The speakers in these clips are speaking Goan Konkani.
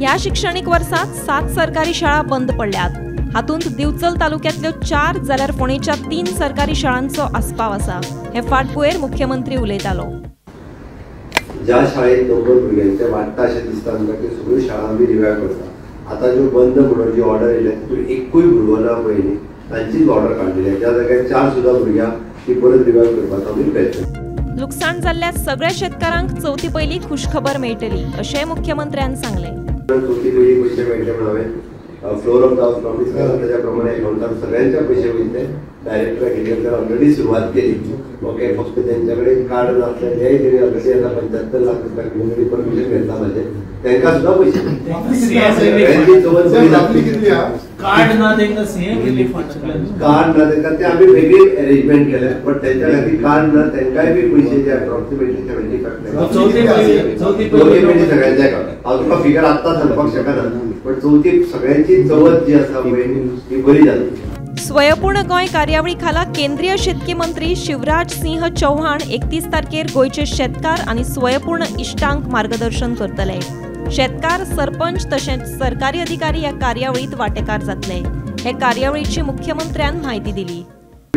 ह्या शिक्षणीक वर्सात 7 सरकारी शाळा बंद पडल्यात. हातूंत दिवचल तालुक्यांतल्यो 4 जाल्यार फोंडेच्या 3 सरकारी शाळांचो आस्पाव आसा. हे फाटभुंयेर मुख्यमंत्री उलयतालो. ज्या शाळेत नंबर भुरग्यांचे वाडटा अशें दिसता आमकां त्यो सगळ्यो शाळा आमी रिवायव करता. आतां ज्यो बंद म्हणून जी ऑर्डर येयल्या तितून एकूय भुरगो ना पयलीं तांचीच ऑर्डर काडलेली. ज्या जाग्यार 4 सुद्दां भुरग्यांक ती परत रिवायव करपाचो आमी प्रयत्न. लुकसाण जाल्ल्या सगळ्या शेतकारांक चवथी पयलीं खुशखबर मेळटली अशें मुख्यमंत्र्यान सांगलें. चवथी पयलीं पयशे मेळटले म्हणून हांवें floor of the house promise केला. त्याच्या प्रमाणे अकाउंटार सगळ्यांच्या पयशे वयतले. डायरेक्टर एग्रीकल्चर ऑलरेडी सुरवात केली. ओके, फक्त त्यांच्या कडेन कार्ड नासले तेय तेणी ऑलरेडी आतां 75 लाख रुपया घेवन परमिशन घेतला म्हाजें, तांकां सुद्दां पयशे. कार्ड ना तांकां कार्ड ना तांकां ते आमी वेगळी अरेंजमेंट केल्या, बट त्यांच्या खातीर कार्ड ना तांकांय बी पयशे जे अप्रॉक्सिमेटली 75 चवथी पयलीं सगळ्यांच्या अकाउंट. हांव तुका फिगर आत्तां सांगपाक शकना, पण चवथी सगळ्यांची चवथ जी आसा पळय ती बरी जाली. स्वयंपूर्ण गोंय कार्यावळी खाला केंद्रीय शेतकी मंत्री शिवराज सिंह चौहान 31 तारखेर गोंयचे शेतकार आनी स्वयंपूर्ण इश्टांक मार्गदर्शन करतले. शेतकार, सरपंच तशेंच सरकारी अधिकारी ह्या कार्यावळीत वांटेकार जातले. हे कार्यावळीची मुख्यमंत्र्यान म्हायती दिली.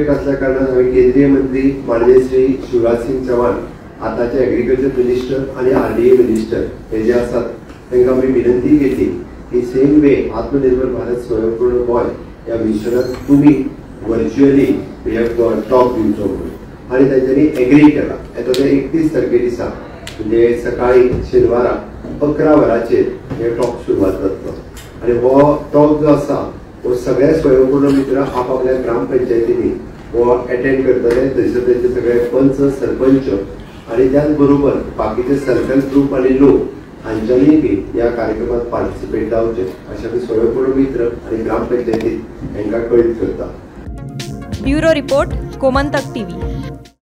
असल्या कारणान हांवें केंद्रीय मंत्री माननीय श्री शिवराज सिंह चौहान, आतांचे एग्रीकल्चर मिनिस्टर आनी आरडीए मिनिस्टर हे जे आसात तांकां आमी विनंती केली की सेम वे आत्मनिर्भर भारत स्वयंपूर्ण गोंय ह्या मिशनाक तुमी व्हर्च्युअली हे टॉक दिवचो म्हणून, आनी तांच्यांनी एग्री केला. येता ते 31 तारखे दिसा म्हणजे सकाळी शेनवारा 11 वरांचेर हे टॉक सुरवात जातलो. आनी हो टॉक जो आसा हो सगळे स्वयंपूर्ण मित्र आपापल्या ग्रामपंचायतींनी हो एटेंड करतले. थंयसर तेंचे सगळे पंच, सरपंच आनी त्याच बरोबर बाकीचे सेल्फ हेल्प ग्रूप आनी लोक हांच्यांनी बी ह्या कार्यक्रमात पार्टिसिपेट जावचें अशें आमी स्वयंपूर्ण मित्र आनी ग्रामपंचायतीत हांकां कळीत करता. Bureau report, Gomantak TV.